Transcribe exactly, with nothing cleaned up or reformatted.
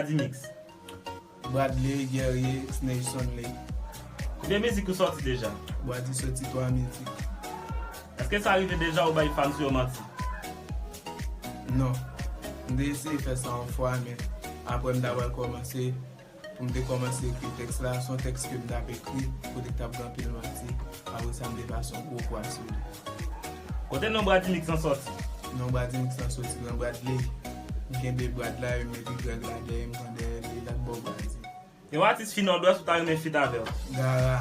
Bradimix. Bradley, Guerrier, Sneyson Lake. Konbyen mizik ou sòti deja? Brady sòti twa mizik. Èske sa rive deja ou bay fans ou yo manti? Non. M te eseye fè sa yon fwa, men apre m ta pral kòmanse, pou m te kòmanse ekri tèks la, se yon tèks ke m t ap ekri, kote k t ap gen anpil manti. Apre sa, m te pase yon gwo kwa sou li. Kote non Bradimix lan sòti? Non Bradimix lan sòti nan Bradley. M kenbe Brad la, m mete Greg la dèyè, m pran dèyè li, l ap ba w Brady. Yon atis fi Nòdwès ou ta renmen feat avè l? Gara.